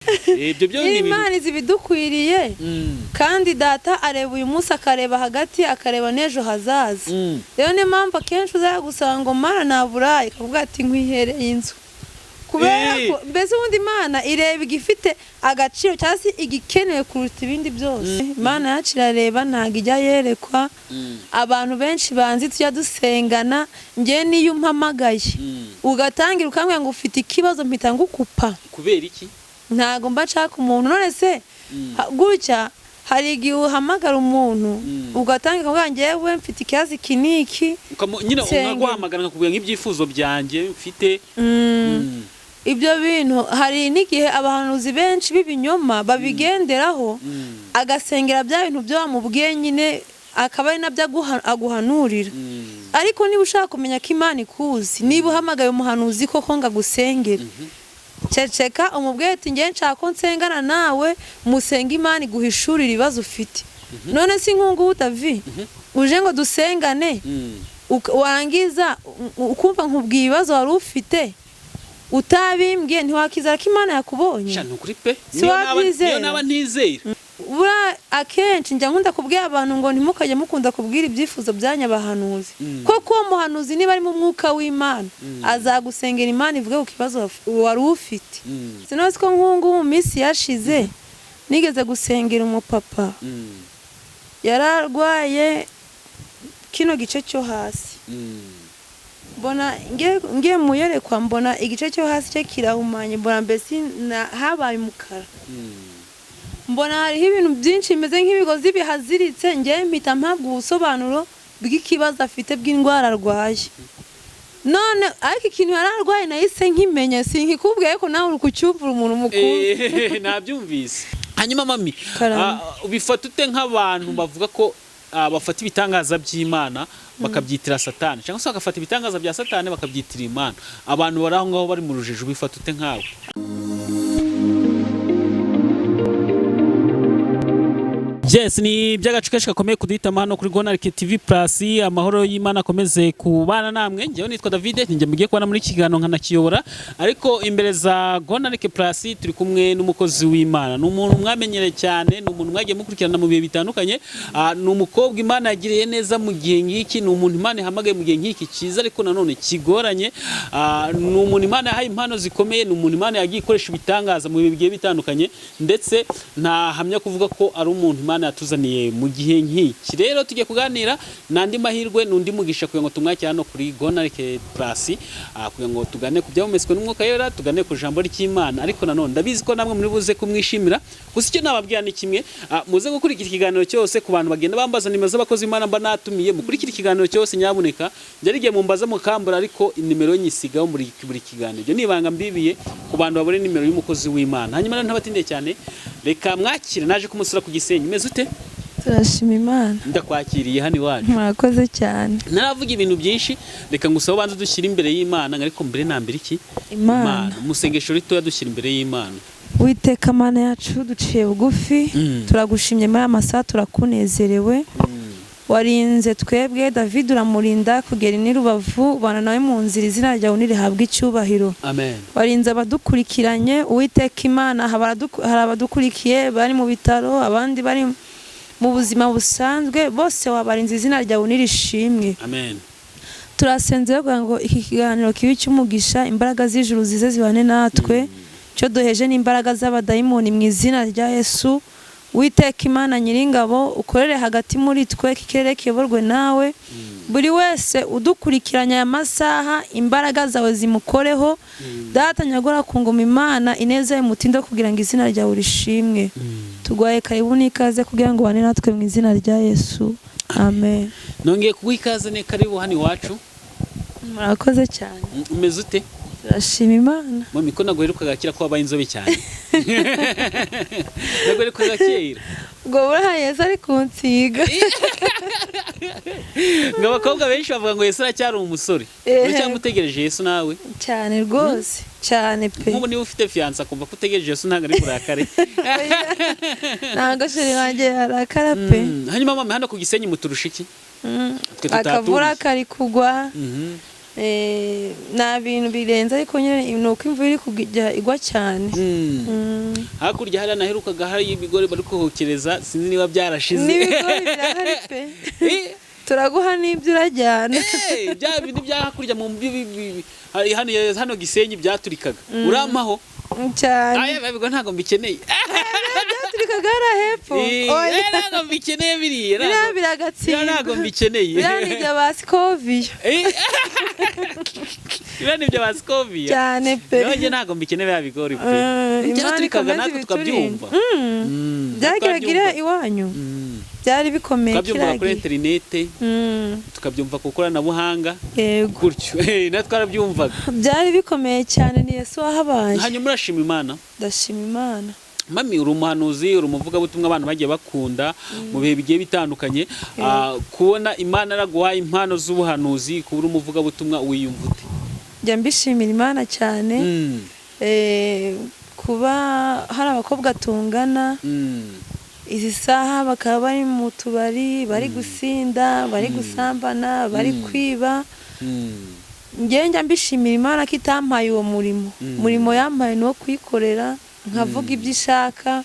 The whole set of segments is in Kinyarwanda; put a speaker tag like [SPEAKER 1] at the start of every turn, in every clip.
[SPEAKER 1] Ibyo byo ni ibintu.
[SPEAKER 2] Imana izi ibidukwiriye. Kandi Data areba uyu munsi, akareba hagati, akareba n'ejo hazaza. Rero niyo mpamvu akenshi uzajya gusanga ngo Mana naburaye, ikavuga ati nkwihereye inzu, kubera ko mbese ubundi Imana ireba igifite agaciro cyangwa se igikenewe kuruta ibindi byose. Imana yacu irareba, ntabwo ijya yerekwa. Abantu benshi banzi tujya dusengana, njye niyo umpamagaye ugatangira ukambwira ngo ufite ikibazo, mpita ngukupa.
[SPEAKER 1] Kubera iki?
[SPEAKER 2] Ntabwo mba nshaka umuntu none se gutya hari igihe uhamagara umuntu ugatangira ukavuga njyewe mfite ikibazo iki n'iki.
[SPEAKER 1] Nyine
[SPEAKER 2] Nsenge.
[SPEAKER 1] Nkaguhamagara nkakubwira nk'ibyifuzo byanjye mfite.
[SPEAKER 2] Ibyo bintu hari n'igihe abahanuzi benshi b'ibinyoma babigenderaho, agasengera bya bintu byo wamubwiye nyine, akaba ari nabyo aguhanurira. Ariko niba ushaka kumenya ko Imana ikuzi, niba uhamagaye umuhanuzi koko ngo agusengere, ceceka, umubwiye ati ngewe nshaka ko nsengana nawe, musenge Imana iguhishurire ibibazo ufite. None si nkungu Davi uje ngo dusengane, warangiza ukumva nkubwiye ibibazo wari ufite utabimbwiye, ntiwakizera ko Imana yakubonye?
[SPEAKER 1] Sha, ni ukuri pe.
[SPEAKER 2] Si
[SPEAKER 1] Niyo
[SPEAKER 2] wabyizera?
[SPEAKER 1] naba ntizera.
[SPEAKER 2] Buriya akenshi njya nkunda kubwira abantu ngo ntimukajye mukunda kubwira ibyifuzo byanyu abahanuzi, kuko uwo muhanuzi niba ari mu mwuka w'Imana azagusengera Imana ivuge ku kibazo wari ufite. Sinazi ko nk'ubu mu minsi yashize nigeze gusengera umupapa, yari arwaye kino gice cyo hasi. Mbona ngiye mu yerekwa, mbona igice cyo hasi cye kirahumanye, mbona mbese habaye umukara, mbona hariho ibintu byinshi bimeze nk'ibigozi bihaziritse. Ngewe mpita mpabwa ubusobanuro bw'ikibazo afite bw'indwara arwaye. None ariko ikintu yari arwaye nahise nkimenya, sinkikubwiye ko nawe uri kucyumvira umuntu mukuru.
[SPEAKER 1] Nabyumvise. Hanyuma mami,
[SPEAKER 2] Karame.
[SPEAKER 1] Ubifata ute nk'abantu bavuga ko bafata ibitangaza by'Imana bakabyitira Satani, cyangwa se bagafata ibitangaza bya Satani bakabyitira Imana? Abantu bari aho ngaho bari mu rujijo, ubifata ute nkawe? Yes, ni iby'agace kenshi gakomeye kuduhitamo hano kuri Gonarike TV Plus. Amahoro y'Imana akomeze kubana namwe. Njyewe nitwa David, ninjye mugiye kubana muri iki kiganiro nkanakiyobora. Ariko imbere za Gonarike Plus turi kumwe n'umukozi w'Imana. Ni umuntu mwamenyereye cyane, ni umuntu mwagiye mukurikirana mu bihe bitandukanye. Ni umukobwa Imana yagiriye neza mu gihe nk'iki, ni umuntu Imana ihamagaye mu gihe nk'iki cyiza ariko nanone kigoranye. Ni umuntu Imana yahaye impano zikomeye, ni umuntu Imana yagiye ikoresha ibitangaza mu bihe bigiye bitandukanye, ndetse ntahamya kuvuga ko ari umuntu Imana yatuzaniye mu gihe nk'iki. Rero tugiye kuganira n'andi mahirwe n'undi mugisha kugira ngo tumwakire hano kuri Gonarike Plus, kugira ngo tugane ku byahumetswe n'Umwuka Wera, tugane ku ijambo ry'Imana. Ariko nanone ndabizi ko namwe muri buze kumwishimira. Gusa icyo nababwira ni kimwe, muze gukurikira ikiganiro cyose. Ku bantu bagenda bambaza nimero z'abakozi Imana mba natumiye, mukurikire ikiganiro cyose nyabuneka. Njye igihe mumbaza mukambura, ariko inimero nyisigaho muri buri kiganiro. Ibyo ni ibanga mbibiye ku bantu babona nimero y'umukozi w'Imana. Hanyuma rero ntabatindiye cyane, reka mwakire. Naje kumusura ku Gisenyi. Umeze ute?
[SPEAKER 2] Turashima Imana.
[SPEAKER 1] Ndakwakiriye hano iwacu.
[SPEAKER 2] Murakoze cyane.
[SPEAKER 1] Naravuga ibintu byinshi, reka ngusaba ubanze dushyire imbere y'Imana. Ariko mbere na mbere iki?
[SPEAKER 2] Imana.
[SPEAKER 1] Mu sengesho ritoya dushyira imbere y'Imana.
[SPEAKER 2] Witeka Mana yacu, duciye bugufi, turagushimye muri aya masaha, turakunezerewe. Warinze twebwe David, uramurinda kugera i Rubavu, ubana nawe mu nzira, izina ryawe nirihabwe icyubahiro.
[SPEAKER 1] Amen.
[SPEAKER 2] Warinze abadukurikiranye, Uwiteka Imana, hari abadukurikiye bari mu bitaro, abandi bari mu buzima busanzwe, bose wabarinze, izina ryawe nirishimwe.
[SPEAKER 1] Amen.
[SPEAKER 2] Turasenze kugira ngo iki kiganiro kibe icy'umugisha, imbaraga z'ijuru zize zibane natwe, icyo duheje n'imbaraga z'abadayimoni mu izina rya Yesu. Witeka Imana Nyiringabo, ukorere hagati muri twe, iki kirere kiyoborwe nawe. Buri wese udukurikiranye aya masaha, imbaraga zawe zimukoreho. Data nyagora ku ngoma, Imana ineza imutinde kugira ngo izina ryawe rishimwe. Tugwaye karibu n'ikaze kugira ngo ubane natwe mu izina rya Yesu, amen.
[SPEAKER 1] Nongeye kuguha ikaze ne karibu hano iwacu.
[SPEAKER 2] Murakoze cyane.
[SPEAKER 1] Umeze ute?
[SPEAKER 2] Turashima Imana.
[SPEAKER 1] Mami, ko naguherukaga kera ko wabaye inzobe cyane, naguherukaga kera.
[SPEAKER 2] Ubwo buriya Yesu ari kunsiga.
[SPEAKER 1] Ngo abakobwa benshi bavuga ngo Yesu aracyari umusore. Uracyamutegereje Yesu nawe?
[SPEAKER 2] Cyane rwose, cyane pe.
[SPEAKER 1] Nk'ubu niba ufite fiyanse akumva ko utegereje Yesu, ntabwo ari burakare?
[SPEAKER 2] Ntabwo chéri wanjye yarakara pe.
[SPEAKER 1] Hanyuma mama, hano ku Gisenyi muturusha iki? Twe
[SPEAKER 2] Akavura
[SPEAKER 1] tutaturiye.
[SPEAKER 2] kari kugwa. Nta bintu birenze, ariko nyine ni uko imvura iri kujya igwa cyane.
[SPEAKER 1] Hakurya hariya naherukaga hari ibigori bari kuhokereza, sinzi niba byarashize.
[SPEAKER 2] N'ibigori birahari pe. Turaguha n'ibyo urajyana.
[SPEAKER 1] Bya bindi bya hakurya mu hari hano hano Gisenyi byaturikaga, urampaho?
[SPEAKER 2] Cyane.
[SPEAKER 1] Aya bigo ntabwo mbikeneye.
[SPEAKER 2] Byaturikaga hariya hepfo. Oya.
[SPEAKER 1] Ntabwo mbikeneye biriya.
[SPEAKER 2] Biriya
[SPEAKER 1] Biriya
[SPEAKER 2] biragatsindwa.
[SPEAKER 1] ntabwo mbikeneye.
[SPEAKER 2] Biriya ni ibya ba Sikoviyo.
[SPEAKER 1] Biriya ni ibya ba Sikoviya.
[SPEAKER 2] Cyane pe.
[SPEAKER 1] Nanjye ntabwo mbikeneye biriya bigori pe.
[SPEAKER 2] Imana
[SPEAKER 1] Byaraturikaga
[SPEAKER 2] ikomeze
[SPEAKER 1] natwe
[SPEAKER 2] ibiturinde.
[SPEAKER 1] tukabyumva.
[SPEAKER 2] Byageraga iriya
[SPEAKER 1] Tukabyumva.
[SPEAKER 2] iwanyu. Byari bikomeye.
[SPEAKER 1] Tukabyumva kuri
[SPEAKER 2] kiriya gihe.
[SPEAKER 1] interinete, tukabyumva ku koranabuhanga.
[SPEAKER 2] Yego.
[SPEAKER 1] Gutyo natwe twarabyumvaga.
[SPEAKER 2] Byari bikomeye cyane, ni Yesu wahabaye.
[SPEAKER 1] Hanyuma urashima Imana?
[SPEAKER 2] Ndashima Imana.
[SPEAKER 1] Mami, uri umuhanuzi, uri umuvugabutumwa abantu bagiye bakunda mu bihe bigiye bitandukanye. Kubona Imana yaraguhaye impano z'ubuhanuzi, kuba uri umuvugabutumwa, wiyumva ute?
[SPEAKER 2] Njya mbishimira Imana cyane. Kuba hari abakobwa tungana izi saha bakaba bari mu tubari, bari gusinda, bari gusambana, bari kwiba. Njye njya mbishimira Imana ko itampaye uwo murimo. Umurimo yampaye ni uwo kuyikorera, nkavuga ibyo ishaka,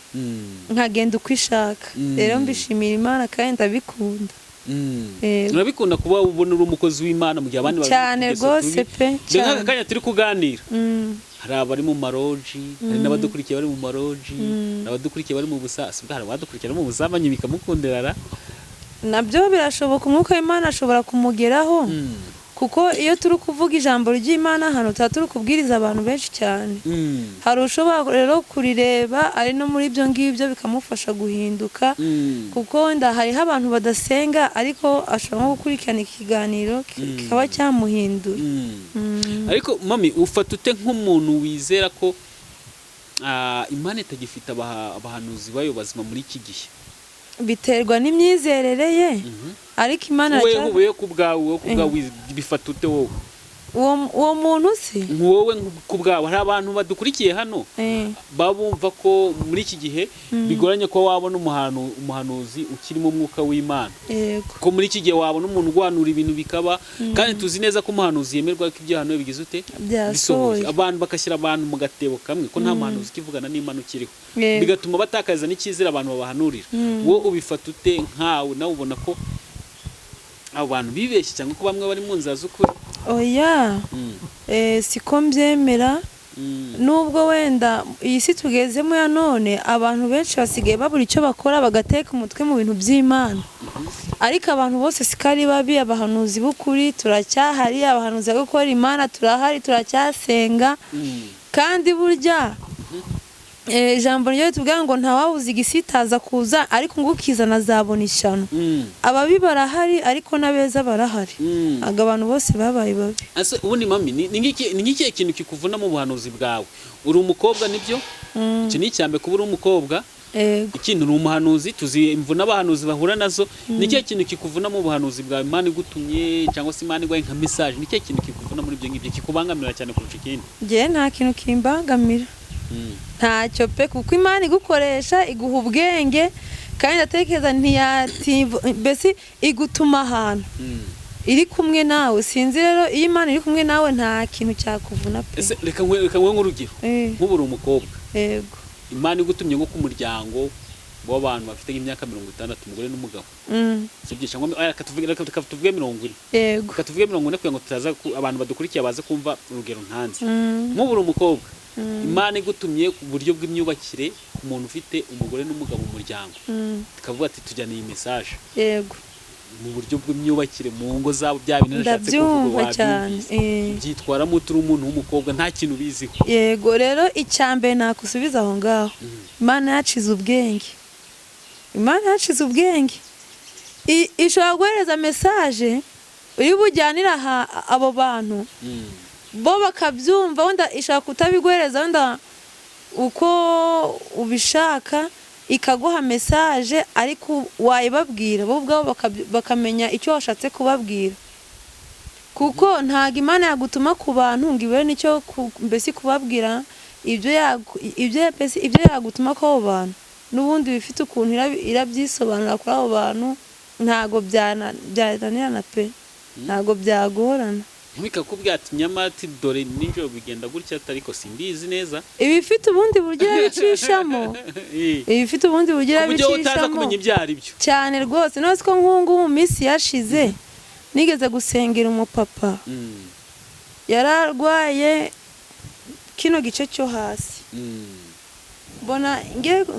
[SPEAKER 2] nkagenda uko ishaka. Rero mbishimira Imana kandi ndabikunda. Yego.
[SPEAKER 1] Urabikunda kuba ubona uri umukozi w'Imana mu gihe abandi bari mu
[SPEAKER 2] Cyane
[SPEAKER 1] tugeso
[SPEAKER 2] rwose
[SPEAKER 1] tubi?
[SPEAKER 2] pe.
[SPEAKER 1] Dore nk'aka
[SPEAKER 2] Cyane.
[SPEAKER 1] kanya turi kuganira, hari abari mu maroji, hari n'abadukurikiye bari mu maroji, hari abadukurikiye bari mu busasi, hari abadukurikiye bari mu busambanyi bikamukundira ra.
[SPEAKER 2] Nabyo birashoboka, umwuka w'Imana ashobora kumugeraho, kuko iyo turi kuvuga ijambo ry'Imana hano tuba turi kubwiriza abantu benshi cyane. Hari ushobora rero kurireba ari no muri ibyo ngibyo bikamufasha guhinduka, kuko wenda hariho abantu badasenga, ariko ashobora nko gukurikirana ikiganiro kikaba cyamuhindura.
[SPEAKER 1] Ariko mami, ufata ute nk'umuntu wizera ko Imana itagifite abahanuzi bayo bazima muri iki gihe?
[SPEAKER 2] Biterwa n'imyizerere ye, ariko Imana
[SPEAKER 1] Wowe, wowe ku bwawe, wowe ku bwawe bifata ute wowe?
[SPEAKER 2] Uwo muntu se?
[SPEAKER 1] Wowe ku bwawe, hari abantu badukurikiye hano baba bumva ko muri iki gihe bigoranye ko wabona umuhanuzi ukirimo umwuka w'Imana, ko muri iki gihe wabona umuntu urwanura ibintu bikaba, kandi tuzi neza ko umuhanuzi yemerwa ko ibyo yahanuye bigize ute?
[SPEAKER 2] Byasohoye.
[SPEAKER 1] Bisohoye. Abantu bagashyira abantu mu gatebo kamwe ko nta muhanuzi ukivugana n'Imana ukiriho, bigatuma batakaza n'icyizere abantu babahanurira. Wowe ubifata ute nkawe? Nawe ubona ko abo bantu bibeshye cyangwa ko bamwe bari mu nzira z'ukuri?
[SPEAKER 2] Oya. Siko mbyemera. Nubwo wenda iyi si tugezemo ya none abantu benshi basigaye babura icyo bakora bagateka umutwe mu bintu by'Imana, ariko abantu bose siko ari babi. Abahanuzi b'ukuri turacyahari, abahanuzi bo gukora Imana turahari, turacyasenga. Kandi burya ijambo ryo ritubwira ngo ntawabuze igisitaza kuza, ariko ngo ukizana azabona ishyano. Ababi barahari, ariko n'abeza barahari. Ntabwo abantu bose babaye babi.
[SPEAKER 1] Ese ubundi mami, ni nk'ikihe kintu kikuvuna mu buhanuzi bwawe? Uri umukobwa, nibyo, icyo ni icya mbere, kuba uri umukobwa.
[SPEAKER 2] Yego.
[SPEAKER 1] Ikindi, uri umuhanuzi, tuzi imvune abahanuzi bahura nazo. Ni ikihe kintu kikuvuna mu buhanuzi bwawe? Imana igutumye cyangwa se Imana iguhaye nka message, ni ikihe kintu kikuvuna muri ibyo ngibyo, kikubangamira cyane kurusha ikindi?
[SPEAKER 2] Njyewe nta kintu kimbangamira. Ntacyo pe, kuko Imana igukoresha iguha ubwenge, kandi ndatekereza ntiyatimva, mbese igutuma ahantu iri kumwe nawe. Sinzi rero, iyo Imana iri kumwe nawe nta kintu cyakuvuna pe.
[SPEAKER 1] Ese reka nguhe nk'urugero. Nk'ubu uri umukobwa,
[SPEAKER 2] Yego.
[SPEAKER 1] Imana igutumye nko ku muryango w'abantu bafite nk'imyaka 60, umugore n'umugabo, sibyo? Cyangwa reka tuvuge 40.
[SPEAKER 2] Yego.
[SPEAKER 1] Reka tuvuge 40 kugira ngo tutaza abantu badukurikiye baze kumva urugero ntanze. Nk'ubu uri umukobwa, Imana igutumye ku buryo bw'imyubakire ku muntu ufite umugore n'umugabo mu muryango, tukavuga ati tujyana iyi message mu buryo bw'imyubakire mu ngo zabo, bya bintu nashatse kuvuga.
[SPEAKER 2] Ndabyumva cyane.
[SPEAKER 1] Wabyumvise? Byitwaramo turi umuntu w'umukobwa, nta kintu ubiziho.
[SPEAKER 2] Yego, rero icya mbere nakusubiza aho ngaho, Imana yacize ubwenge, Imana yacize ubwenge. Ishobora guhereza message uri bujyanire aha abo bantu, bo bakabyumva. Wenda ishaka kutabiguhereza wenda uko ubishaka, ikaguha message, ariko wayibabwira bo ubwabo bakamenya icyo washatse kubabwira, kuko ntabwo Imana yagutuma ku bantu ngo ibone icyo mbese kubabwira ibyo mbese ibyo yagutuma kuri abo bantu. N'ubundi bifite ukuntu irabyisobanura kuri abo bantu. Ntabwo byananirana pe, ntabwo byagorana.
[SPEAKER 1] Ntibikakubwira ati nyamara ati dore nijoro bigenda gutya, ariko simbizi neza.
[SPEAKER 2] Ibifite ubundi buryo irabicishamo. Ibifite ubundi buryo
[SPEAKER 1] Ku buryo utaza
[SPEAKER 2] irabicishamo.
[SPEAKER 1] kumenya ibyo ari byo.
[SPEAKER 2] Cyane rwose. None ko nk'ubu ngubu mu minsi yashize nigeze gusengera umupapa, yari arwaye kino gice cyo hasi. Mbona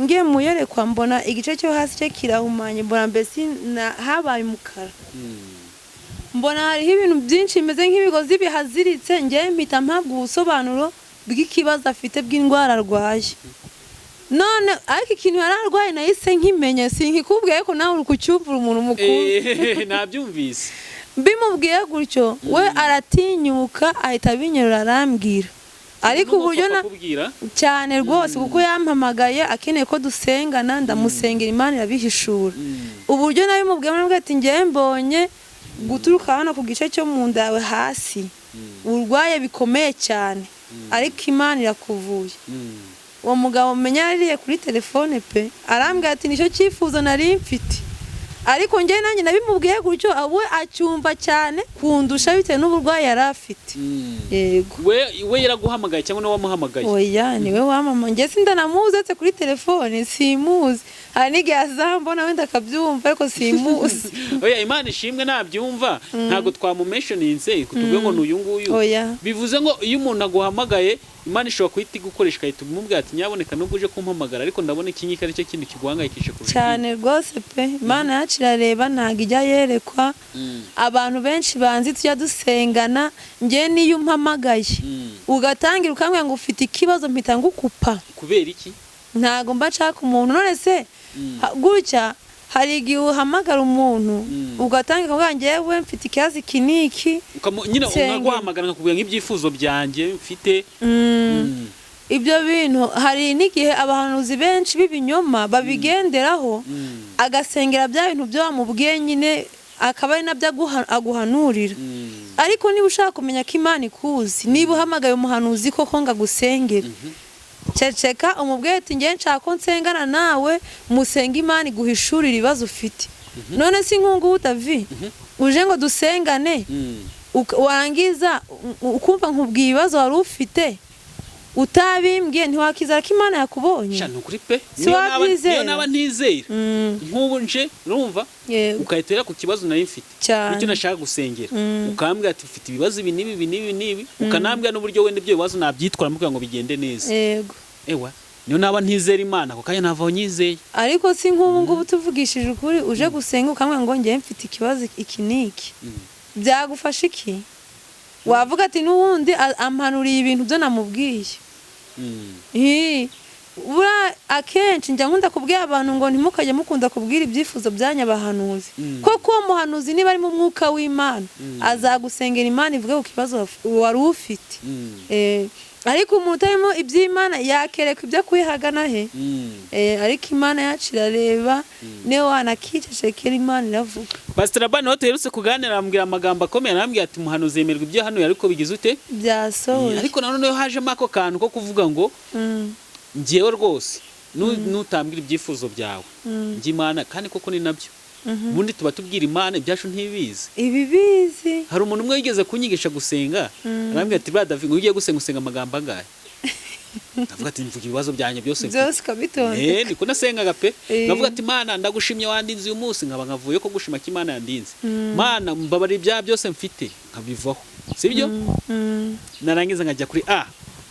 [SPEAKER 2] ngiye mu yerekwa, mbona igice cyo hasi cye kirahumanye, mbona mbese habaye umukara. Mbona hariho ibintu byinshi bimeze nk'ibigozi bihaziritse. Ngewe mpita mpabwa ubusobanuro bw'ikibazo afite, bw'indwara arwaye. None ariko ikintu yari arwaye nahise nkimenya, sinkikubwiye ko nawe uri kucyumvira umuntu mukuru.
[SPEAKER 1] Nabyumvise.
[SPEAKER 2] Mbimubwiye gutyo, we aratinyuka ahita abinyerura arambwira. Ariko uburyo na
[SPEAKER 1] Akubwira?
[SPEAKER 2] Cyane rwose, kuko yampamagaye akeneye ko dusengana, ndamusengera, Imana irabihishura. Uburyo nabimubwiye, mubwiye ati ngewe mbonye guturuka hano ku gice cyo mu nda yawe hasi urwaye bikomeye cyane, ariko Imana irakuvuye. Uwo mugabo menya yaririye kuri telefone pe, arambwira ati nicyo cyifuzo nari mfite. Ariko njye nanjye nabimubwiye gutyo, we acyumva cyane kundusha bitewe n'uburwayi yari afite. Yego.
[SPEAKER 1] We yaraguhamagaye cyangwa niwe wamuhamagaye?
[SPEAKER 2] Oya, niwe wamama. Njye sindanamuzi, uretse kuri telefone simuzi. Hari n'igihe azambona wenda akabyumva, ariko simuzi.
[SPEAKER 1] Oya, Imana ishimwe nabyumva, ntabwo twamumentioninze tuvuge ngo ni uyu nguyu.
[SPEAKER 2] Oya.
[SPEAKER 1] Bivuze ngo iyo umuntu aguhamagaye, Imana ishobora guhita igukoresha, igahita umubwira ati nyaboneka nubwo uje kumpamagara, ariko ndabona iki ngiki ari cyo kintu kiguhangayikisha kurusha
[SPEAKER 2] Cyane rwose pe. Imana yacu irareba, ntabwo ijya yerekwa.
[SPEAKER 1] ibindi.
[SPEAKER 2] Abantu benshi banzi tujya dusengana, njye niyo umpamagaye ugatangira ukambwira ngo ufite ikibazo, mpita ngukupa.
[SPEAKER 1] Kubera iki?
[SPEAKER 2] Ntabwo mba nshaka umuntu. None se gutya hari igihe uhamagara umuntu ugatangira ukavuga njyewe mfite ikibazo iki n'iki.
[SPEAKER 1] Nyine
[SPEAKER 2] Nsenge.
[SPEAKER 1] nkaguhamagara nkakubwira nk'ibyifuzo byanjye mfite.
[SPEAKER 2] Ibyo bintu hari n'igihe abahanuzi benshi b'ibinyoma babigenderaho, agasengera bya bintu byo wamubwiye nyine, akaba ari nabyo aguhanurira. Ariko niba ushaka kumenya ko Imana ikuzi, niba uhamagaye umuhanuzi koko ngo agusengere, ceceka, umubwiye ati ngewe nshaka ko nsengana nawe, musenge Imana iguhishurire ibibazo ufite. None si nk'ubu Davi uje ngo dusengane, warangiza ukumva nkubwiye ibibazo wari ufite utabimbwiye, ntiwakizera ko Imana yakubonye?
[SPEAKER 1] Sha, ni ukuri pe.
[SPEAKER 2] Si
[SPEAKER 1] Niyo
[SPEAKER 2] wabyizera?
[SPEAKER 1] naba ntizera, nk'ubu nje urumva, ugahita uhera ku kibazo nari mfite, nicyo nashaka gusengera, ukambwira ati ufite ibibazo ibi n'ibi, ibi n'ibi n'ibi, ukanambwira n'uburyo wenda ibyo bibazo nabyitwaramo kugira ngo bigende neza. Ewa, niyo naba ntizera Imana, ako kanya navaho nyizeye.
[SPEAKER 2] Ariko si nk'ubu ngubu tuvugishije ukuri, uje gusenga ukambwira ngo ngewe mfite ikibazo iki n'iki, byagufasha iki? Wavuga ati n'ubundi ampanuriye ibintu byo namubwiye. Hi, buriya akenshi njya nkunda kubwira abantu ngo ntimukajye mukunda kubwira ibyifuzo byanyu abahanuzi. Koko uwo muhanuzi niba ari mu mwuka w'Imana, azagusengera Imana ivuge ku kibazo wari ufite. Ariko umuntu utarimo iby'Imana yakereka ibyo kwihagana he? Ariko Imana yacu irareba, niyo wanakicecekera Imana iravuga.
[SPEAKER 1] Pastor Abani aho tuherutse kuganira arambwira amagambo akomeye, arambwira ati umuhanuzi yemerwa ibyo hano ariko bigize ute?
[SPEAKER 2] Byasohoye.
[SPEAKER 1] Ariko nanone hajemo ako kantu ko kuvuga ngo njyewe rwose nutambwira ibyifuzo byawe, njye Imana, kandi koko ni nabyo, ubundi tuba tubwira Imana ibyacu ntibizi.
[SPEAKER 2] Ibi bizi.
[SPEAKER 1] Hari umuntu umwe wigeze kunyigisha gusenga, arambwira ati buriya David, ngo iyo ugiye gusenga usenga amagambo angahe? Ndavuga ati mvuga ibibazo byanjye byose mfite.
[SPEAKER 2] Byose ukabitondeka.
[SPEAKER 1] Niko nasengaga pe. Ndavuga ati Mana, ndagushimye wandinze uyu munsi, nkaba nkavuye ko gushima ko Imana yandinze. Mana, mbabarira ibyaha byose mfite, nkabivaho, sibyo? Narangiza nkajya kuri a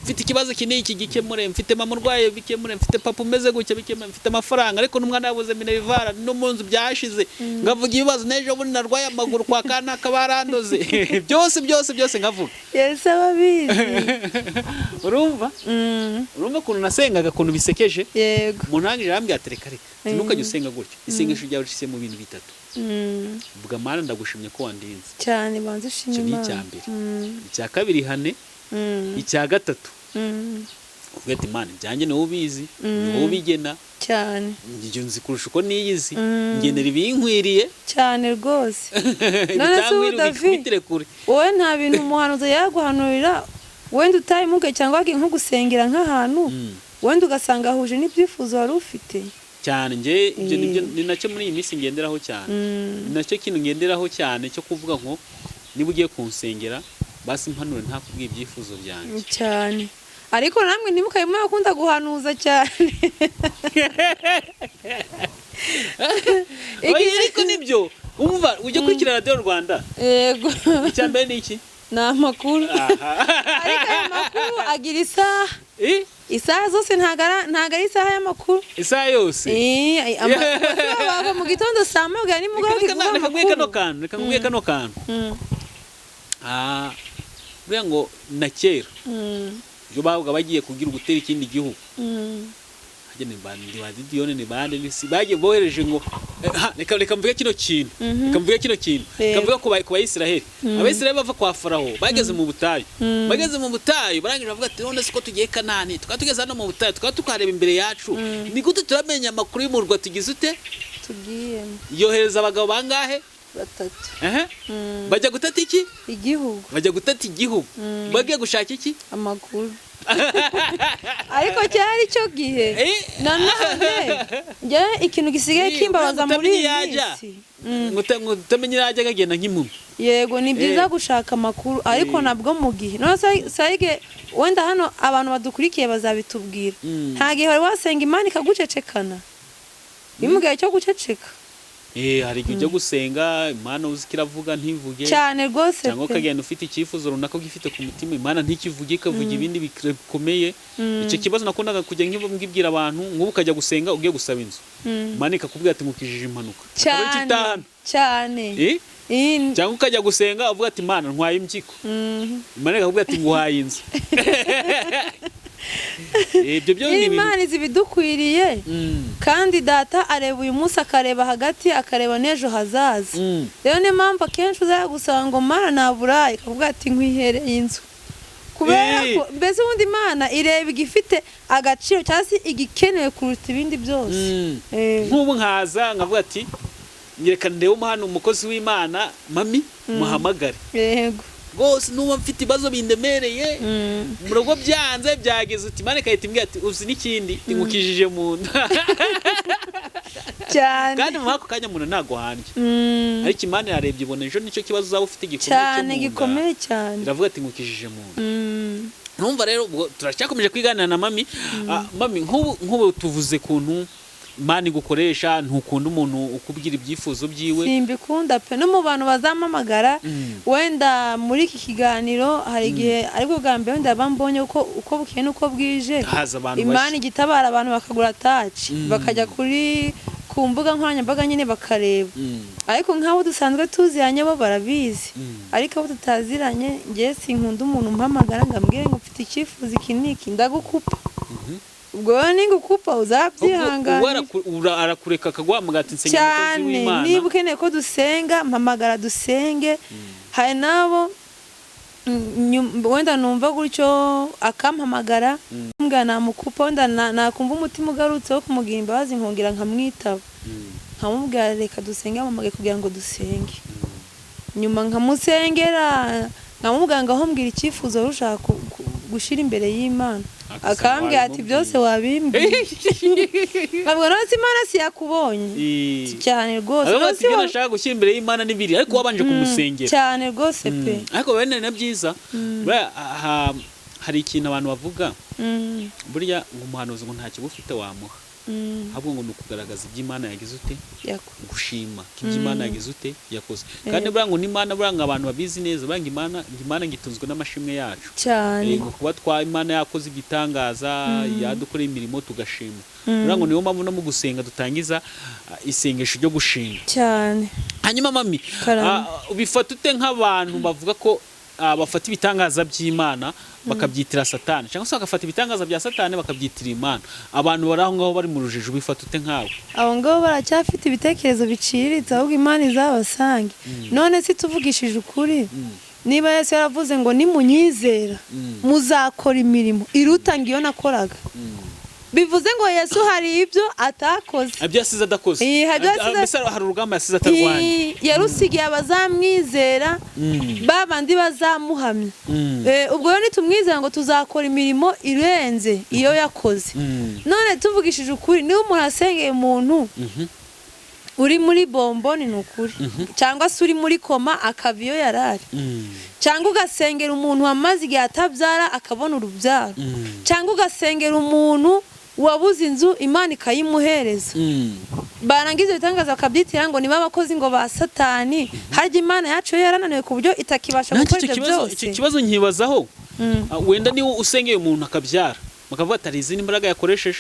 [SPEAKER 1] mfite ikibazo iki n'iki gikemure, mfite mama urwaye bikemure, mfite papa umeze gutya bikemure, mfite amafaranga ariko n'umwana yabuze minerval, no mu nzu byashize, ngavuga ibibazo, n'ejo bundi narwaye amaguru kwa kanaka barandoze, byose byose byose nkavuga.
[SPEAKER 2] Yesu aba abizi.
[SPEAKER 1] Urumva? Urumva ukuntu nasengaga, ukuntu bisekeje?
[SPEAKER 2] Yego.
[SPEAKER 1] Umuntu arangije arambwira ati reka reka, ntukajye usenga gutyo, isengesho ryawe rishyize mu bintu bitatu. Vuga Mana, ndagushimye ko wandinze.
[SPEAKER 2] Cyane, banza ushima
[SPEAKER 1] Icyo ni
[SPEAKER 2] Imana.
[SPEAKER 1] icya mbere. Icya kabiri, hane. Icya gatatu, uvuga ati Imana, ibyanjye ni wowe ubizi, ni wowe ubigena. Njye nzi kurusha uko niyizi. Ngenera ibinkwiriye.
[SPEAKER 2] Cyane rwose. None se ubu
[SPEAKER 1] Ibitankwiriye
[SPEAKER 2] David,
[SPEAKER 1] ubikubitire kure.
[SPEAKER 2] wowe nta bintu umuhanuzi yaguhanurira wenda utabimuge, cyangwa wagiye nko gusengera nk'ahantu, wenda ugasanga ahuje n'ibyifuzo wari ufite?
[SPEAKER 1] Cyane. Njye ibyo nibyo, ni nacyo muri iyi minsi ngenderaho cyane. Ni nacyo kintu ngenderaho cyane cyo kuvuga ngo niba ugiye kunsengera Basi mpanure ntakubwiye ibyifuzo byanjye.
[SPEAKER 2] Cyane, ariko namwe ntimukabe mwakunda guhanuza cyane.
[SPEAKER 1] Oya, ariko nibyo, umva, ujya kurikira Radiyo Rwanda?
[SPEAKER 2] Yego.
[SPEAKER 1] Icya mbere ni iki?
[SPEAKER 2] Ni amakuru.
[SPEAKER 1] Aha.
[SPEAKER 2] Ariko ayo makuru agira isaha.
[SPEAKER 1] Eh?
[SPEAKER 2] Isaha zose ntago ari isaha y'amakuru.
[SPEAKER 1] Isaha yose.
[SPEAKER 2] Eh, amakuru bava mu gitondo saa moya, nimugoroba
[SPEAKER 1] Reka
[SPEAKER 2] ivuga
[SPEAKER 1] reka nkubwiye kano
[SPEAKER 2] amakuru.
[SPEAKER 1] kantu, reka nkubwiye kano kantu. Buriya ngo na kera iyo babaga bagiye kugira gutera ikindi gihugu, hajya ni bande ba Gideyoni, ni bande ni si bagiye bohereje ngo ha, reka mvuge kino kintu, reka mvuge kino kintu, reka mvuge ku Bayisiraheli. Abayisiraheli bava kwa Farawo bageze mu butayu, bageze mu butayu barangije bavuga ati: "None siko tugiye Kanani, tukaba tugeze hano mu butayu, tukaba tukareba imbere yacu, ni gute turamenya amakuru y'umurwa tugize ute?"
[SPEAKER 2] Tugiyemo.
[SPEAKER 1] Yohereza abagabo bangahe?
[SPEAKER 2] Batatu.
[SPEAKER 1] Ehe. Bajya gutata iki?
[SPEAKER 2] Igihugu.
[SPEAKER 1] Bajya gutata igihugu, bagiye gushaka iki?
[SPEAKER 2] Amakuru. Ariko cyari cyo gihe. Nanone njye ikintu gisigaye kimbabaza muri iyi minsi,
[SPEAKER 1] ngo utamenye yajya akagenda nk'impumyi.
[SPEAKER 2] Yego, ni byiza gushaka amakuru, ariko nabwo mu gihe none sayige wenda hano abantu badukurikiye bazabitubwira. Nta gihe wari wasenga Imana ikagucecekana, ni mu gihe cyo guceceka?
[SPEAKER 1] Hari igihe ujya gusenga Imana uzi ko iravuga ntivuge.
[SPEAKER 2] Cyane rwose
[SPEAKER 1] Cyangwa
[SPEAKER 2] pe.
[SPEAKER 1] ukagenda ufite icyifuzo runaka ugifite ku mutima, Imana ntikivuge, ikavuga ibindi bikomeye. Icyo kibazo nakundaga kujya nkibwira abantu, nk'ubu ukajya gusenga ugiye gusaba inzu, Imana ikakubwira ati: "Ngukijije impanuka." Akaba aricyo
[SPEAKER 2] Cyane.
[SPEAKER 1] utahana.
[SPEAKER 2] Cyane.
[SPEAKER 1] Cyangwa ukajya gusenga uvuga ati: "Imana, ntwaye impyiko." Imana ikakubwira ati: "Nguhaye inzu." Ibyo byo ni ibintu
[SPEAKER 2] Imana izi ibidukwiriye, kandi Data areba uyu munsi, akareba hagati, akareba n'ejo hazaza. Rero niyo mpamvu akenshi uzajya gusaba ngo: "Mana, naburaye," ikavuga ati: "Nkwihereye inzu," kubera ko mbese ubundi Imana ireba igifite agaciro cyangwa se igikenewe kuruta ibindi byose.
[SPEAKER 1] Nk'ubu nkaza nkavuga ati: "Reka ndebe hano umukozi w'Imana Mami, muhamagare rwose nuba mfite ibibazo bindemereye mu rugo, byanze byageze uti." Imana igahita imbwira ati: "Uzi n'ikindi? Ngukijije mu nda."
[SPEAKER 2] Cyane.
[SPEAKER 1] Kandi muri ako kanya umuntu ntago handya, ariko Imana yarebye ibona ejo nicyo kibazo uzaba ufite gikomeye cyo
[SPEAKER 2] Cyane.
[SPEAKER 1] mu nda.
[SPEAKER 2] Gikomeye cyane.
[SPEAKER 1] Iravuga ati: "Ngukijije mu nda." Numva rero ubwo turacyakomeje kwiganira na Mami. Mami, nk'ubu tuvuze kuntu Imana igukoresha, ntukunda umuntu ukubwira ibyifuzo byiwe.
[SPEAKER 2] Simbikunda pe. No mu bantu bazampamagara, wenda muri iki kiganiro hari igihe ariko bwa mbere wenda bambonye, uko bukeye n'uko bwije
[SPEAKER 1] Haza abantu
[SPEAKER 2] Imana
[SPEAKER 1] bashya.
[SPEAKER 2] igitabara, abantu bakagura taci, bakajya ku mbuga nkoranyambaga nyine bakareba. Ariko nk'abo dusanzwe tuziranye bo barabizi, ariko abo tutaziranye, njye sinkunda umuntu umpamagara ngo ambwire ngo mfite icyifuzo iki n'iki. Ndagukupa. Ubwo rero ningukupa
[SPEAKER 1] Ubwo
[SPEAKER 2] uzabyihanganira.
[SPEAKER 1] Arakureka akaguhamagara ati: "Nsengera, umukozi
[SPEAKER 2] Cyane.
[SPEAKER 1] w'Imana."
[SPEAKER 2] Niba ukeneye ko dusenga, mpamagara dusenge. Hari n'abo wenda numva gutyo akampamagara mbwa namukupa, wenda nakumva umutima ugarutse wo kumugira imbabazi, nkongera nkamwitaba, nkamubwira: "Reka dusenge." Ampamagaye kugira ngo dusenge, nyuma nkamusengera, nkamubwira ngo: "Aho mbwira icyifuzo wari ushaka gushyira imbere y'Imana."
[SPEAKER 1] Akasanga
[SPEAKER 2] Akambwira ati:
[SPEAKER 1] wabimubwiye.
[SPEAKER 2] "Byose wabimbwiye." Ntabwo none se Imana si yakubonye? Cyane rwose.
[SPEAKER 1] Aravuga
[SPEAKER 2] None
[SPEAKER 1] ati:
[SPEAKER 2] si
[SPEAKER 1] "Ibyo nashaka gushyira imbere y'Imana n'ibiri," ariko wabanje kumusengera.
[SPEAKER 2] Cyane rwose pe.
[SPEAKER 1] Ariko bene na byiza. Buriya, hari ikintu abantu bavuga, burya ngo umuhanuzi ngo nta kiba ufite wamuha, ahubwo ngo ni ukugaragaza ibyo Imana yagize ute? Gushima ko ibyo Imana yagize ute? Yakoze. Kandi buriya ngo n'Imana, buriya ngo abantu babizi neza, buriya ngo Imana ngo itunzwe n'amashimwe yacu.
[SPEAKER 2] Cyane.
[SPEAKER 1] Ngo kuba twa Imana yakoze igitangaza, yadukoreye imirimo, tugashima. Buriya ngo niyo mpamvu no mu gusenga dutangiza isengesho ryo gushima.
[SPEAKER 2] Cyane.
[SPEAKER 1] Hanyuma Mami,
[SPEAKER 2] Karame.
[SPEAKER 1] ubifata ute nk'abantu bavuga ko bafata ibitangaza by'Imana bakabyitira Satani, cyangwa se bagafata ibitangaza bya Satani bakabyitira Imana? Abantu bari aho ngaho bari mu rujijo, ubifata ute nkawe?
[SPEAKER 2] Abo ngabo baracyafite ibitekerezo biciriritse, ahubwo Imana izabasange. None se tuvugishije ukuri, niba Yesu yaravuze ngo: "Nimunyizera muzakora imirimo iruta ngo iyo nakoraga," bivuze ngo Yesu hari ibyo atakoze.
[SPEAKER 1] Ibyo yasize adakoze.
[SPEAKER 2] Hari ibyo yasize-
[SPEAKER 1] Mbese hari urugamba yasize atarwanye.
[SPEAKER 2] Yarusigiye abazamwizera, ba bandi bazamuhamya. Ubwo rero nitumwizera ngo tuzakora imirimo irenze iyo yakoze. None tuvugishije ukuri, niba umuntu asengeye umuntu Uri muri bomboni, ni ukuri, cyangwa se uri muri koma akava iyo yari ari, cyangwa ugasengera umuntu wamaze igihe atabyara akabona urubyaro, cyangwa ugasengera umuntu wabuze inzu Imana ikayimuhereza. Barangiza ibitangaza bakabyitira ngo niba abakozi ngo ba Satani. Harya Imana yacu yo yarananiwe ku buryo itakibasha
[SPEAKER 1] Nanjye
[SPEAKER 2] gukora
[SPEAKER 1] icyo
[SPEAKER 2] ibyo
[SPEAKER 1] kibazo,
[SPEAKER 2] byose?
[SPEAKER 1] icyo kibazo nkibazaho. Wenda niba usengeye umuntu akabyara, bakavuga ati hari izindi mbaraga yakoresheje,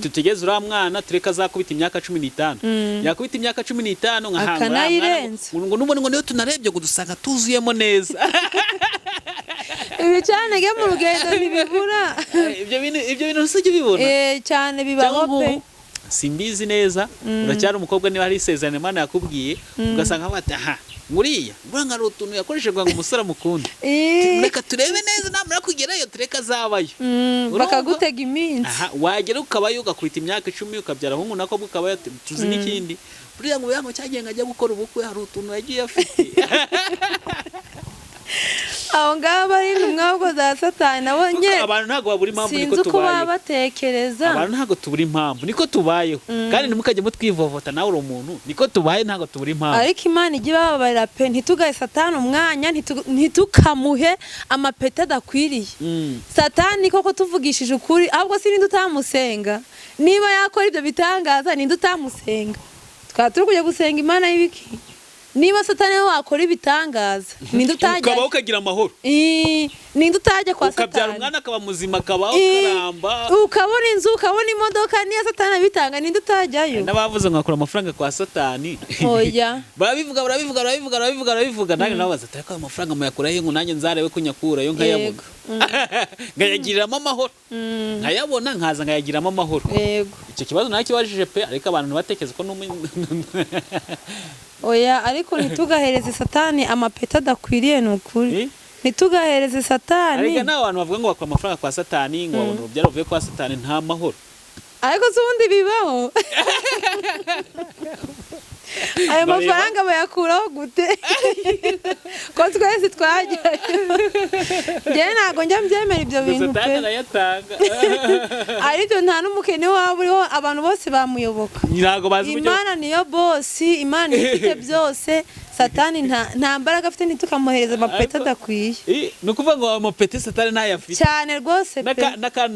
[SPEAKER 1] tutegeze uriya mwana tureke azakubita imyaka 15. Yakubita imyaka 15 nkahanga uriya mwana
[SPEAKER 2] Akanayirenza.
[SPEAKER 1] ngo n'ubundi ngo niyo tunarebye ngo dusanga tuzuyemo neza.
[SPEAKER 2] Ibicanege mu rugendo ntibibura.
[SPEAKER 1] Ibyo bintu usijya ubibona?
[SPEAKER 2] Eh, cyane, bibaho
[SPEAKER 1] Cyangwa
[SPEAKER 2] pe.
[SPEAKER 1] nk'ubu simbizi neza, uracyari umukobwa, niba hari isezerano Imana yakubwiye, ugasanga bati aha nguriya mbura hari utuntu yakoresheje ngo umusore amukunde. Reka turebe neza, namara kugerayo tureke azabayo. Urumva?
[SPEAKER 2] Bakagutega iminsi.
[SPEAKER 1] Aha wagera ukabayo, ugakubita imyaka 10, ukabyara ahungu nako ukabayo, tuzi n'ikindi, buriya ngo yango cyagiye ngo ajya gukora ubukwe hari utuntu yagiye afite.
[SPEAKER 2] Abo ngabo ari intumwa ahubwo za Satani nabo
[SPEAKER 1] Kuko
[SPEAKER 2] nye.
[SPEAKER 1] abantu ntabwo babura impamvu, niko
[SPEAKER 2] Sinzi uko baba
[SPEAKER 1] tubayeho.
[SPEAKER 2] batekereza.
[SPEAKER 1] Abantu ntabwo tubura impamvu, niko tubayeho, kandi ntimukajye mutwivovota, nawe uri umuntu, niko tubaye, ntabwo tubura impamvu.
[SPEAKER 2] Ariko Imana ijya ibababarira pe. Ntitugahe Satani umwanya, ntitukamuhe amapeti adakwiriye. Satani koko, tuvugishije ukuri, ahubwo si ninde utamusenga? Niba yakora ibyo bitangaza, ninde utamusenga? Twaba turi kujya gusenga Imana y'ibiki niba Satani we wakora ibitangaza? Ninde utajya?
[SPEAKER 1] Ukabaho ukagira amahoro.
[SPEAKER 2] Ninde utajya kwa
[SPEAKER 1] Ukabyara
[SPEAKER 2] Satani?
[SPEAKER 1] umwana akaba muzima, akabaho ukaramba.
[SPEAKER 2] Ukabona inzu, ukabona imodoka, niyo Satani abitanga, ninde utajyayo?
[SPEAKER 1] N'abavuze ngo bakura amafaranga kwa Satani.
[SPEAKER 2] Oya.
[SPEAKER 1] Barabivuga, barabivuga, barabivuga, barabivuga, barabivuga. Nanjye nababaza ati ariko ayo mafaranga muyakura he ngo nanjye nzarebe ko nyakurayo nkayabona, nkayagiriramo amahoro, nkayabona nkaza nkayagiramo amahoro? Icyo kibazo nakibajije pe, ariko abantu ntibatekereze ko n'umwe.
[SPEAKER 2] Oya, ariko ntitugahereze Satani amapeti adakwiriye, ni ukuri.
[SPEAKER 1] Eh?
[SPEAKER 2] Ntitugahereze Satani.
[SPEAKER 1] Ariko n'abantu bavuga ngo bakura amafaranga kwa Satani, ngo babona urubyaro ruvuye kwa Satani, nta mahoro.
[SPEAKER 2] Ariko se ubundi bibaho? Ayo
[SPEAKER 1] Bareba.
[SPEAKER 2] mafaranga bayakuraho gute ko twese twajyayo? Njyewe ntabwo njya mbyemera ibyo
[SPEAKER 1] Ngo
[SPEAKER 2] bintu pe.
[SPEAKER 1] Satani arayatanga.
[SPEAKER 2] Ariko nta n'umukene waba uriho, abantu bose bamuyoboka.
[SPEAKER 1] Ntabwo bazi uburyo.
[SPEAKER 2] Imana niyo bosi, Imana niyo ifite byose. Satani nta mbaraga afite, ntitukamuhereza amapeti adakwiye.
[SPEAKER 1] Eh, ni ukuvuga ngo amapeti Satani ntayafite?
[SPEAKER 2] Cyane rwose pe.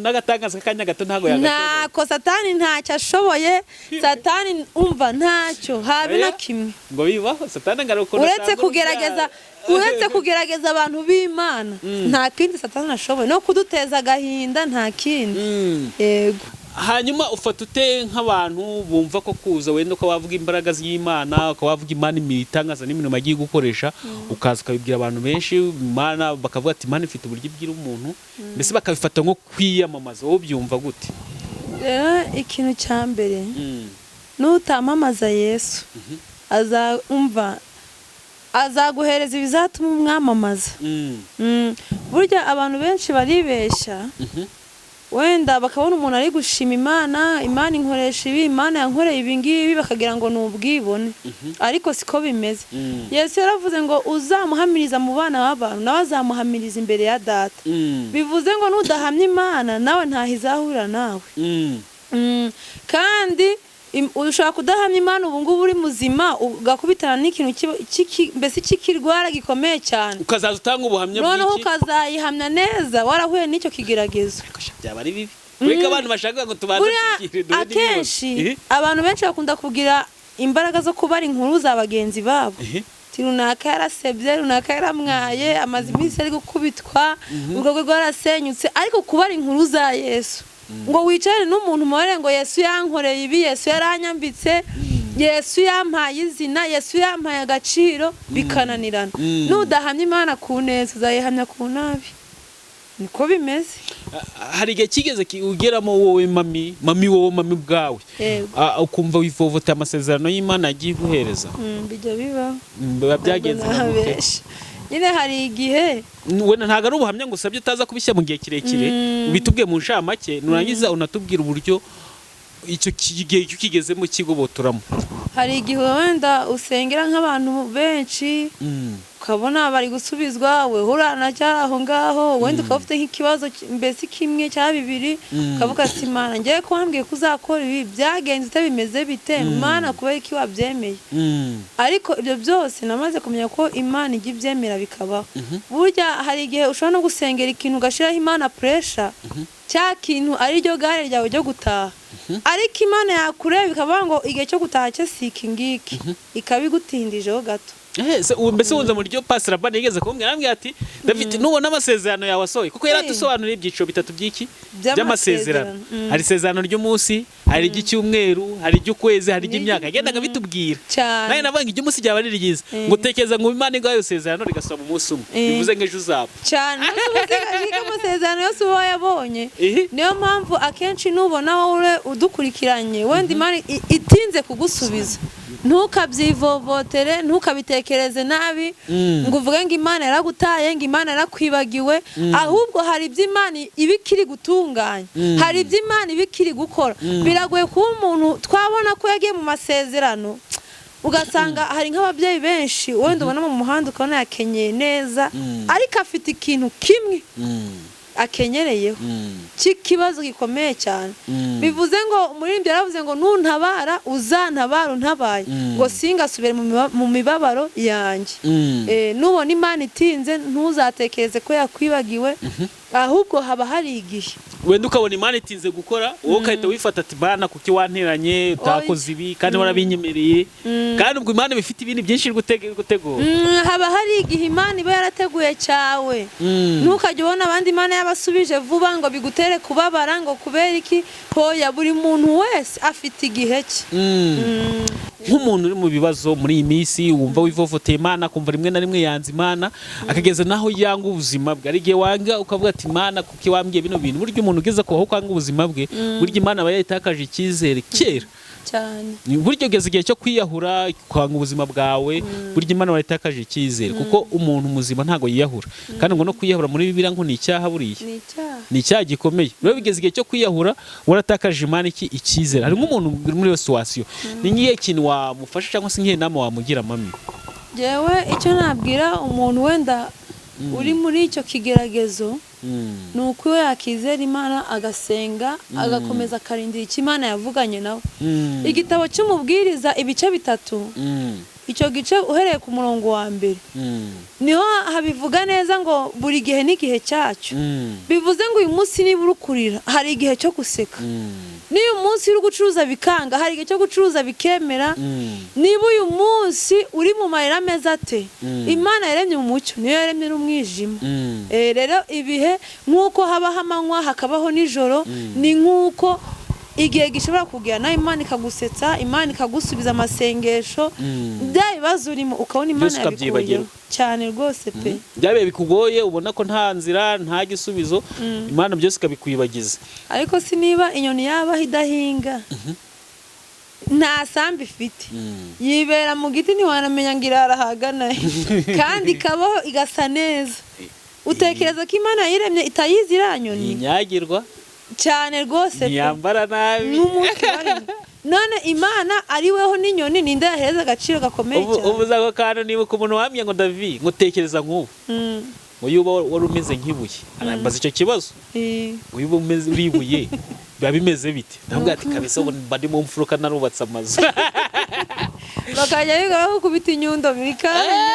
[SPEAKER 1] N'agatangaza k'akanya gato ntabwo yagashobora.
[SPEAKER 2] Ntako, Satani ntacyo ashoboye. Satani umva ntacyo habe na
[SPEAKER 1] Oya.
[SPEAKER 2] kimwe.
[SPEAKER 1] Ngo bibaho, Satani ngo arukunda
[SPEAKER 2] Uretse
[SPEAKER 1] atanga
[SPEAKER 2] kugerageza,
[SPEAKER 1] urubyaro.
[SPEAKER 2] uretse kugerageza abantu b'Imana, nta kindi Satani ashoboye, no kuduteza agahinda, nta kindi. Yego.
[SPEAKER 1] Hanyuma ufata ute nk'abantu bumva ko kuza wenda ukaba wavuga imbaraga z'Imana, ukaba wavuga Imana itangaza n'imirimo agiye gukoresha, ukaza ukabibwira abantu benshi Imana, bakavuga ati Imana ifite uburyo ibwira umuntu, mbese bakabifata nko kwiyamamaza, wowe ubyumva gute?
[SPEAKER 2] Rero ikintu cya mbere, nutamamaza Yesu, azumva azaguhereza ibizatuma umwamamaza. Burya abantu benshi baribeshya, wenda bakabona umuntu ari gushima Imana, Imana inkoresha ibi, Imana yankoreye ibi ngibi, bakagira ngo ni ubwibone, ariko siko bimeze. Yesu yaravuze ngo uzamuhamiriza mu bana b'abantu nawe azamuhamiriza imbere ya Data. Bivuze ngo nudahamya Imana, nawe ntaho izahurira nawe. Kandi ushobora kudahamya Imana ubu ngubu uri muzima, ugakubitana n'ikintu mbese cy'ikirwara gikomeye cyane.
[SPEAKER 1] Ukazaza utanga ubuhamya
[SPEAKER 2] Noneho
[SPEAKER 1] bw'iki?
[SPEAKER 2] ukazayihamya neza warahuye n'icyo kigeragezo.
[SPEAKER 1] Ariko sha, byaba ari bibi kureka abantu bashaka ngo tubanze
[SPEAKER 2] Buriya
[SPEAKER 1] tugire duhure n'ibibazo.
[SPEAKER 2] akenshi abantu benshi bakunda kugira imbaraga zo kubara inkuru za bagenzi babo. Ati runaka yarasebye, runaka yaramwaye, amaze iminsi ari gukubitwa, urugo rwe rwarasenyutse, ariko kubara inkuru za Yesu, ngo wicare n'umuntu umubare ngo Yesu yankoreye ibi, Yesu yaranyambitse, Yesu yampaye izina, Yesu yampaye agaciro, bikananirana. Nudahamya Imana ku neza, uzayihamya ku nabi, niko bimeze.
[SPEAKER 1] Hari igihe kigeze ugeramo wowe mami, mami, wowe mami bwawe,
[SPEAKER 2] Yego.
[SPEAKER 1] Ukumva wivovoteye amasezerano y'Imana yagiye iguhereza?
[SPEAKER 2] Bijya bibaho.
[SPEAKER 1] Biba byagenze nka gute?
[SPEAKER 2] Ntabesha nyine, hari igihe.
[SPEAKER 1] Wenda ntabwo ari ubuhamya ngo usabye utaza kubishyira mu gihe kirekire, ubitubwiye mu nshamake, nurangiza unatubwira uburyo Icyo gihe iyo ukigezemo kigobotoramo.
[SPEAKER 2] Hari igihe wenda usengera nk'abantu benshi, ukabona bari gusubizwa, weho uranacyari aho ngaho. Wenda ukaba ufite nk'ikibazo mbese kimwe cya bibiri, ukavuga ati: "Imana, ngewe ko wambwiye ko uzakora ibi, byagenze ute? Bimeze bite, Mana? Kubera iki wabyemeye?" Ariko ibyo byose namaze kumenya ko Imana ijya ibyemera bikabaho. Burya hari igihe ushobora no gusengera ikintu, ugashyiraho Imana pressure, cya kintu ari ryo gare ryawe ryo gutaha, ariko Imana yakureba ikavuga ngo igihe cyo gutaha cye si iki ngiki, ikabigutindijeho gato.
[SPEAKER 1] Se ubu mbese wunze mu ryo Pastor Rabani yigeze kumbwira, arambwira ati: "David, nubona amasezerano yawe asohoye," kuko yari atusobanuriye ibyiciro bitatu by'iki? By'amasezerano. Hari isezerano ry'umunsi, hari iry'icyumweru, hari iry'ukwezi, hari iry'imyaka. Yagendaga bitubwira.
[SPEAKER 2] Cyane.
[SPEAKER 1] Nawe navuga ngo iry'umunsi ryaba ari ryiza, ngo utekereza ngo Imana iguhaye isezerano rigasoma umunsi umwe, bivuze ngo ejo uzapfa.
[SPEAKER 2] Cyane, uzi ko amasezerano yose uba wayabonye. Niyo mpamvu akenshi nubona wowe udukurikiranye, wenda Imana itinze kugusubiza, ntukabyivovotere, ntukabitekereze nabi, ngo uvuge ngo Imana yaragutaye, ngo Imana yarakwibagiwe. Ahubwo hari ibyo Imana iba ikiri gutunganya, hari ibyo Imana iba ikiri gukora. Biragoye kuba umuntu twabona ko yagiye mu masezerano, ugasanga hari nk'ababyeyi benshi wenda ubona mu muhanda, ukabona yakenyeye neza, ariko afite ikintu kimwe akenyereyeho cy'ikibazo gikomeye cyane. Bivuze ngo umuririmbyi yaravuze ngo: "Nuntabara uzantabara untabaye, ngo singasubire mu mibabaro yanjye." Nubona Imana itinze, ntuzatekereze ko yakwibagiwe, ahubwo haba hari igihe.
[SPEAKER 1] Wenda ukabona Imana itinze gukora, wowe ugahita wifata ati: "Bana, kuki wanteranye, utakoze ibi kandi warabinyemereye?" Kandi ubwo Imana iba ifite ibindi byinshi iri gutegura.
[SPEAKER 2] Haba hari igihe Imana iba yarateguye cyawe. Ntukajye ubona abandi Imana yabasubije vuba ngo bigutere kubabara ngo kubera iki. Hoya, buri muntu wese afite igihe cye.
[SPEAKER 1] Nk'umuntu uri mu bibazo muri iyi minsi, wumva wivovoteye Imana, akumva rimwe na rimwe yanze Imana, akageza naho yanga ubuzima bwe. Hari igihe wanga ukavuga ati: "Imana, kuki wambwiye bino bintu?" Burya umuntu ugeze ku aho kwanga ubuzima bwe, burya Imana aba yayitakaje icyizere kera.
[SPEAKER 2] Cyane.
[SPEAKER 1] Burya ugeze igihe cyo kwiyahura, kwanga ubuzima bwawe, burya Imana wayitakaje icyizere, kuko umuntu muzima ntabwo yiyahura. Kandi ngo no kwiyahura muri Bibiliya ngo ni icyaha buriya.
[SPEAKER 2] Ni icyaha.
[SPEAKER 1] Ni icyaha gikomeye. Rero bigeze igihe cyo kwiyahura, waratakaje Imana iki icyizere. Hari nk'umuntu uri muri iyo situation, ni nk'iyihe kintu wamufasha cyangwa se nk'iyihe nama wamugira, mami?
[SPEAKER 2] Jewe icyo nabwira umuntu wenda uri muri icyo kigeragezo ni uko iyo yakizera Imana, agasenga, agakomeza akarindira icyo Imana yavuganye nawe. Igitabo cy'Umubwiriza ibice 3, icyo gice uhereye ku murongo wa mbere, niho habivuga neza ngo buri gihe n'igihe cyacyo. Bivuze ngo uyu munsi niba uri kurira, hari igihe cyo guseka. Niba uyu munsi uri gucuruza bikanga, hari igihe cyo gucuruza bikemera. Niba uyu munsi uri mu marira ameze ate, Imana yaremye umucyo, niyo yaremye n'umwijima. Rero ibihe nk'uko habaho amanywa hakabaho nijoro, ni nk'uko igihe gishobora kugera nawe Imana ikagusetsa, Imana ikagusubiza amasengesho, bya bibazo urimo ukabona Imana
[SPEAKER 1] Byose
[SPEAKER 2] yabikuyeho.
[SPEAKER 1] ukabyibagirwa.
[SPEAKER 2] Cyane rwose pe.
[SPEAKER 1] Byabaye bikugoye, ubona ko nta nzira, nta gisubizo, Imana byose ikabikwibagiza.
[SPEAKER 2] Ariko si niba inyoni yabaho idahinga, nta sambu ifite, yibera mu giti, ntiwanamenya ngo irara ahagana he, kandi ikabaho igasa neza, utekereza ko Imana yayiremye itayizi iriya nyoni?
[SPEAKER 1] Ntinyagirwa.
[SPEAKER 2] Cyane rwose pe.
[SPEAKER 1] Ntiyambara nabi.
[SPEAKER 2] N'umunsi waremwe. None Imana ari weho n'inyoni, ninde yahereza agaciro gakomeye
[SPEAKER 1] Ubu
[SPEAKER 2] cyane?
[SPEAKER 1] ubu ako kantu, nibuka umuntu wambwiye ngo: "Davi, ngo tekereza nk'ubu, ngo iyo uba wari umeze nk'ibuye." Arambaza icyo kibazo, ngo iyo uba umeze uri ibuye biba bimeze bite? Ndavuga ati: "Kabisa ubu mba ndi mu mfuruka narubatse amazu."
[SPEAKER 2] Bakajya biga bakukubita inyundo buri kanya,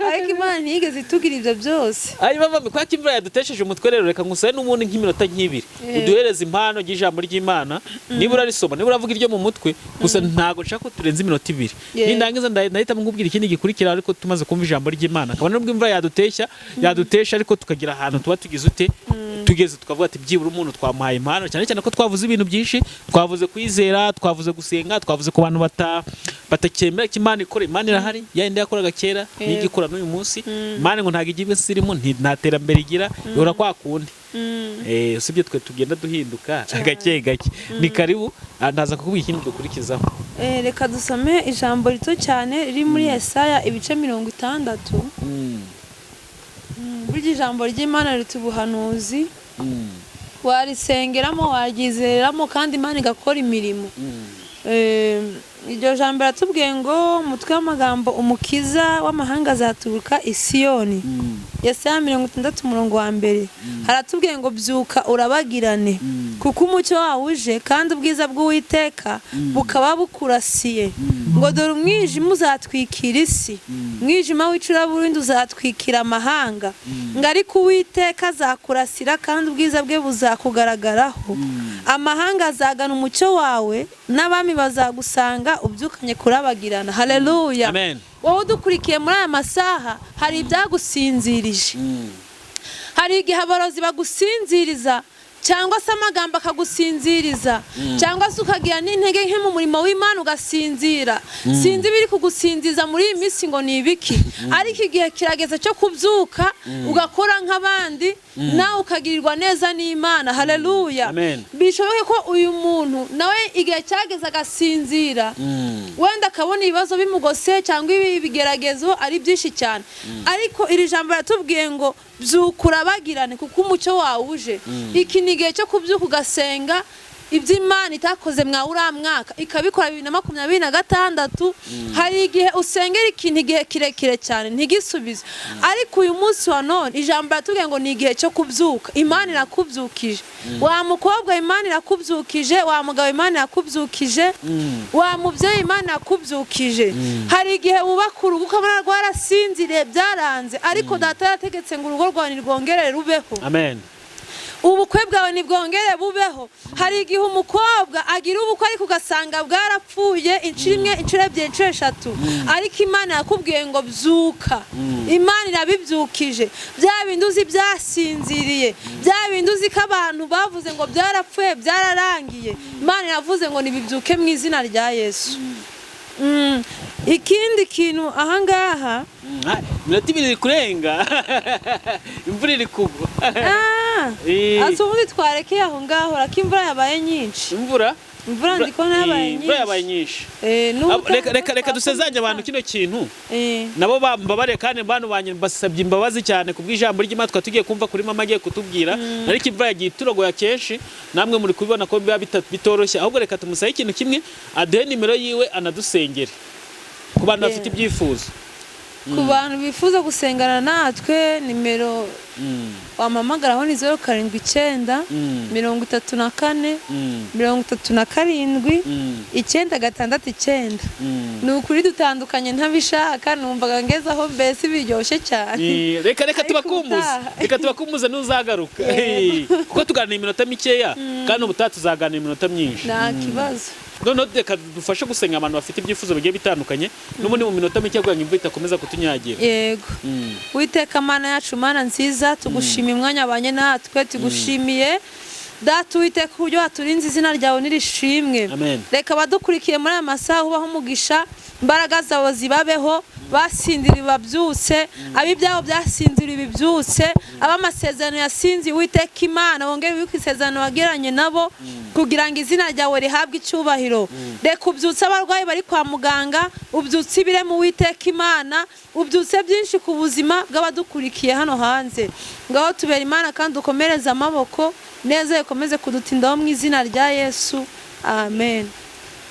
[SPEAKER 2] ariko Imana ntiyigeze itugira ibyo byose.
[SPEAKER 1] Hanyuma mami, kwa ko imvura yadutesheje umutwe, rero reka ngusabe n'ubundi nk'iminota nk'ibiri, uduhereze impano y'ijambo ry'Imana. Niba urarisoma, niba uravuga iryo mu mutwe gusa, ntabwo nshaka ko turenza iminota 2. Nindangiza ndahita nkubwira ikindi gikurikira, ariko tumaze kumva ijambo ry'Imana. Kabone nubwo imvura yadutesha, ariko tukagira ahantu tuba tugize ute, tugeze tukavuga ati byibura umuntu twamuhaye impano, cyane cyane ko twavuze ibintu byinshi. Twavuze kwizera, twavuze gusenga, twavuze ku bantu batakemera ko Imana ikora. Imana irahari, ya yindi yakoraga kera niyo igikora n'uyu munsi. Imana ngo ntabwo igira ibisirimu, nta terambere igira, ihora kwa kundi. Usibye twe tugenda duhinduka gake gake. Ni karibu. Ndaza kukubwira ikindi dukurikizaho.
[SPEAKER 2] Reka dusome ijambo rito cyane riri muri Yesaya ibice 60. Burya ijambo ry'Imana rita ubuhanuzi. Warisengeramo, waryizereramo, kandi Imana igakora imirimo. Iryo jambo riratubwiye ngo umutwe w'amagambo: umukiza w'amahanga azaturuka i Siyoni. Yesaya 60 umurongo wa 1. Haratubwiye ngo: "Byuka urabagirane, kuko umucyo wawe uje, kandi ubwiza bw'Uwiteka bukaba bukurasiye." Ngo: "Dore umwijima uzatwikira isi, umwijima w'icuraburindi uzatwikira amahanga." Ngo: "Ariko Uwiteka azakurasira, kandi ubwiza bwe buzakugaragaraho. Amahanga azagana umucyo wawe, n'abami bazagusanga ubyukanye kurabagirana." Haleluya!
[SPEAKER 1] Amen.
[SPEAKER 2] Wowe udukurikiye muri aya masaha, hari ibyagusinzirije. Hari igihe abarozi bagusinziriza, cyangwa se amagambo akagusinziriza, cyangwa se ukagira n'intege nke mu murimo w'Imana ugasinzira. Sinzi ibiri kugusinziza muri iyi minsi ngo ni ibiki, ariko igihe kirageze cyo kubyuka ugakora nk'abandi, nawe ukagirirwa neza n'Imana. Haleluya!
[SPEAKER 1] Amen.
[SPEAKER 2] Bishoboke ko uyu muntu nawe igihe cyageze agasinzira, wenda akabona ibibazo bimugose cyangwa ibi bigeragezo ari byinshi cyane, ariko iri jambo riratubwiye ngo: "Byuka urabagirane, kuko umucyo wawe uje." Iki ni igihe cyo kubyuka ugasenga, ibyo Imana itakoze mwa uriya mwaka ikabikora 2026. Hari igihe usengera ikintu igihe kirekire cyane ntigisubize, ariko uyu munsi wa none ijambo riratubwiye ngo ni igihe cyo kubyuka. Imana irakubyukije wa mukobwa, Imana irakubyukije wa mugabo, Imana irakubyukije wa mubyeyi, Imana irakubyukije. Hari igihe wubaka urugo ukabona rwarasinziriye, byaranze, ariko data yarategetse ngo urugo rwawe nirwongere rubeho.
[SPEAKER 1] Amen.
[SPEAKER 2] Ubukwe bwawe ntibwongere bubeho. Hari igihe umukobwa agira ubukwe ariko ugasanga bwarapfuye inshuro imwe, inshuro ebyiri, inshuro eshatu, ariko Imana yakubwiye ngo: "Byuka." Imana irabibyukije. Bya bindi uzi byasinziriye, bya bindi uzi ko abantu bavuze ngo byarapfuye, byararangiye, Imana iravuze ngo nibibyuke mu izina rya Yesu. Ikindi kintu ahangaha...
[SPEAKER 1] Iminota 2 iri kurenga, imvura iri kugwa.
[SPEAKER 2] Ah, asa ubundi twarekeye aho ngaho rako imvura yabaye nyinshi.
[SPEAKER 1] Imvura?
[SPEAKER 2] Imvura ndikubona yabaye
[SPEAKER 1] Imvura yabaye
[SPEAKER 2] nyinshi.
[SPEAKER 1] nyinshi.
[SPEAKER 2] N'ubu
[SPEAKER 1] Reka dusezeranye abantu kino kintu. Nabo bambabare, kandi bantu banjye basabye imbabazi cyane ku bw'ijambo ry'Imana twari tugiye kumva kuri mama agiye kutubwira, ariko imvura yagiye iturogoya kenshi, namwe muri kubibona ko biba bitoroshye. Ahubwo reka tumusabe ikintu kimwe, aduhe nimero yiwe, anadusengere ku bantu bafite ibyifuzo.
[SPEAKER 2] Ku bantu bifuza gusengana natwe, nimero wampamagaraho ni 079 34 37 969. Ni ukuri dutandukanye ntabishaka, numvaga ngeze aho mbese biryoshye cyane.
[SPEAKER 1] Reka
[SPEAKER 2] Ariko
[SPEAKER 1] tubakumbuze.
[SPEAKER 2] ubutaha.
[SPEAKER 1] Reka tubakumbuze ntuzagaruka.
[SPEAKER 2] Yego.
[SPEAKER 1] Kuko tuganira iminota mikeya, kandi ubutaha tuzaganira iminota myinshi.
[SPEAKER 2] Nta kibazo.
[SPEAKER 1] Noneho reka dufashe gusenga abantu bafite ibyifuzo bigiye bitandukanye, n'ubundi mu minota mike, kugira ngo imvura idakomeza kutunyagira.
[SPEAKER 2] Yego. Witeka Mana yacu, Mana nziza, tugushimiye umwanya wabanye natwe, tugushimiye Data Uwiteka uburyo waturinze. Izina ryawe nirishimwe.
[SPEAKER 1] Amen.
[SPEAKER 2] Reka abadukurikiye muri aya masaha ubaho umugisha, imbaraga zawe zibabeho, basinziriye babyutse, ab'ibyabo byasinziriye bibyutse, ab'amasezerano yasinziye, Uwiteka Imana, wongere wibuke isezerano wagiranye nabo kugira ngo izina ryawe rihabwe icyubahiro. Reka ubyutse abarwayi bari kwa muganga, ubyutse ibiremo, Uwiteka Imana, ubyutse byinshi ku buzima bw'abadukurikiye hano hanze. Ngaho tubera Imana kandi ukomereze amaboko neza, ikomeze kudutindaho mu izina rya Yesu, amen.